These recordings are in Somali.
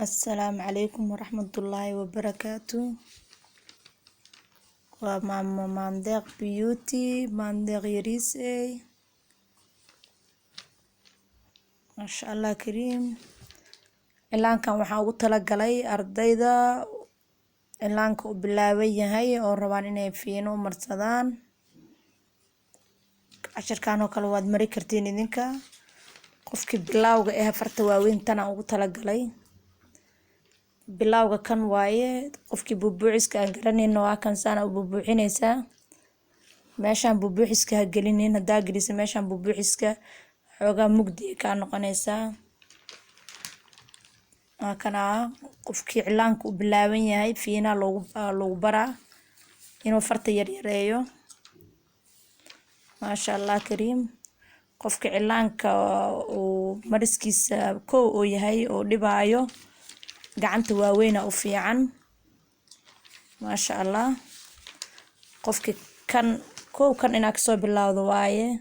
Assalaamu calaykum waraxmatullaahi wabarakaatu. Waa maamo Maandeeq Beauty, Maandeeq Yariisey. Maasha Allah kariim. Cilaankan waxaan ugu talagalay ardayda cilaanka u bilaaban yahay oo rabaan inay fiino u marsadaan. Cashirkan oo kale waad mari kartiin idinka. Qofkii bilaawga eh farta waaweyn tan aan ugu talagalay. Bilaawga kan waaye, qofkii buubuuciska aan garanayno waa kan saana u buubuuxinaysaa. Meeshaan buubuuxiska ha gelinin, haddaa gelisa meeshaan buubuuxiska xoogaa mugdi ay kaa noqonaysaa. Waa kana qofkii cilaanka u bilaaban yahay fiinaa loogu baraa inuu farta yaryareeyo. Maasha Allah kariim. Qofka cilaanka uu mariskiisa kow oo yahay oo dhibaayo gacanta waaweyna u fiican. Maasha Allah. Qofki kan kow kan inaa kasoo bilaawdo waaye.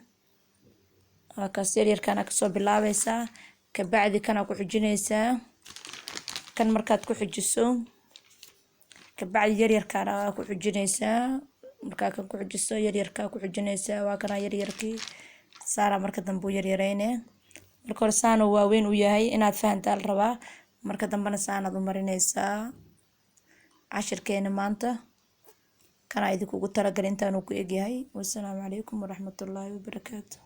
Waa kaas yaryarkaan kasoo bilaabaysaa, kabacdi kanaa ku xijinaysaa. Kan markaad ku xijiso kabacdi yaryarkaana waa ku xijinaysaa. Markaa kan ku xijiso yaryarkaa ku xijinaysaa. Waa kanaa yaryarkii saara marka dambe u yaryareyne. Marka hore saana waaweyn u yahay inaad fahantaa la rabaa. Marka dambena saanaad u marinaysaa. Cashirkeena maanta kanaa idinkugu talagalay intaanuu ku egyahay. Wassalaamu calaykum waraxmatullaahi wabarakaatu.